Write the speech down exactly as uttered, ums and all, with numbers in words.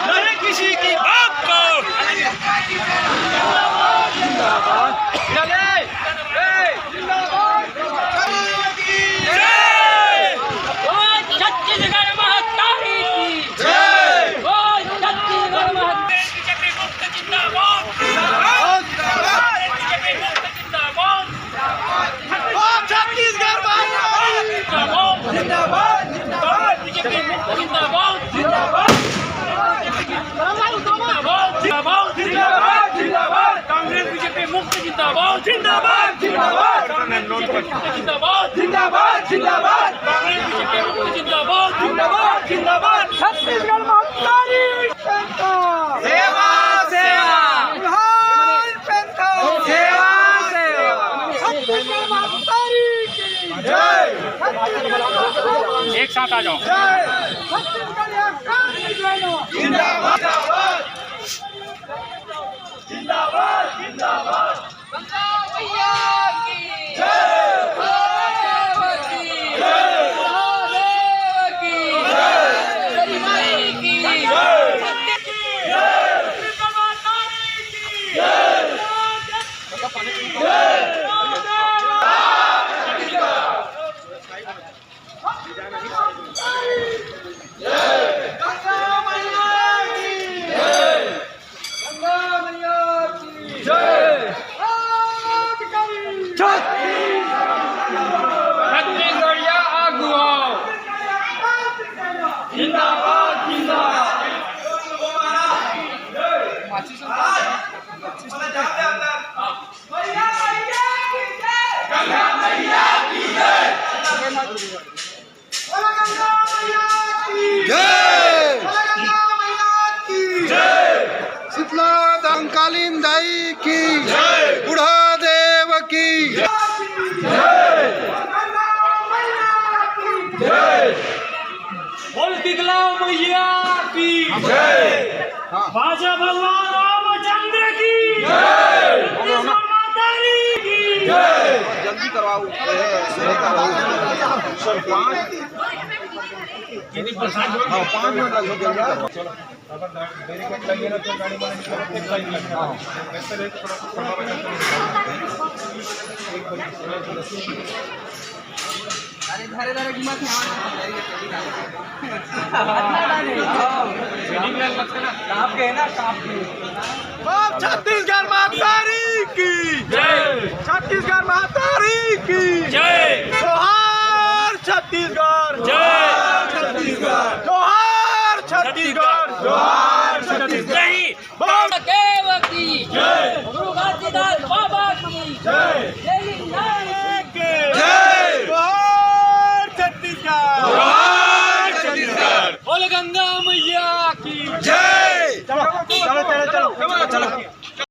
नहीं किसी की बात को। जय। बोल छत्तीसगढ़ महतारी की। जय। बोल छत्तीसगढ़ महतारी। बीजेपी मुक्त जिंदाबाद। जिंदाबाद। बीजेपी मुक्त जिंदाबाद। जिंदाबाद। छत्तीसगढ़ भाजपा जिंदाबाद, जिंदाबाद। बीजेपी मुक्त जिंदाबाद। जिंदाबाद। जिंदाबाद, जिंदाबाद, जिंदाबाद। कांग्रेस बीजेपी मुक्त जिंदाबाद। जिंदाबाद, जिंदाबाद। कांग्रेस बीजेपी मुक्त जिंदाबाद। जिंदाबाद, जिंदाबाद। कांग्रेस बीजेपी मुक्त जिंदाबाद। जिंदाबाद, जिंदाबाद। छत्तीसगढ़ महतारी पेंथा। सेवा, सेवा। बिहार पेंथा। सेवा, सेवा। छत्तीसगढ़ महतारी की जय। छत्तीसगढ़ महतारी एक साथ आ जाओ। जय। छत्तीसगढ़ या कांग्रेस जय। जिंदाबाद। जिंदाबाद, जिंदाबाद। गंगा मैया की जय। महादेव की जय। महादेव की जय। तेरी माई की जय। जय। जय। छत्तीसगढ़िया आगू आओ। जिंदाबाद, जिंदाबाद। मैया, मैया की जय। गंगा मैया की जय। बोलो गंगा मैया की जय। बोलो गंगा मैया की जय। शीतला कंकालीन दाई की जय। बूढ़ा देव की जय। गंगा मैया की जय। बोल शीतला मैया की जय। बाजा भगवान रामचंद्र की जय। छत्तीसगढ़ महतारी की जय। जल्दी करवाओ। सर, पाँच। हाँ, पाँच मिनट लगेगा, जल्दी करवाओ। चलो। अरे धरे धरे की मत है। कांप के है ना, कांप के। बोल छत्तीसगढ़ महतारी की जय। छत्तीसगढ़ महतारी की जय।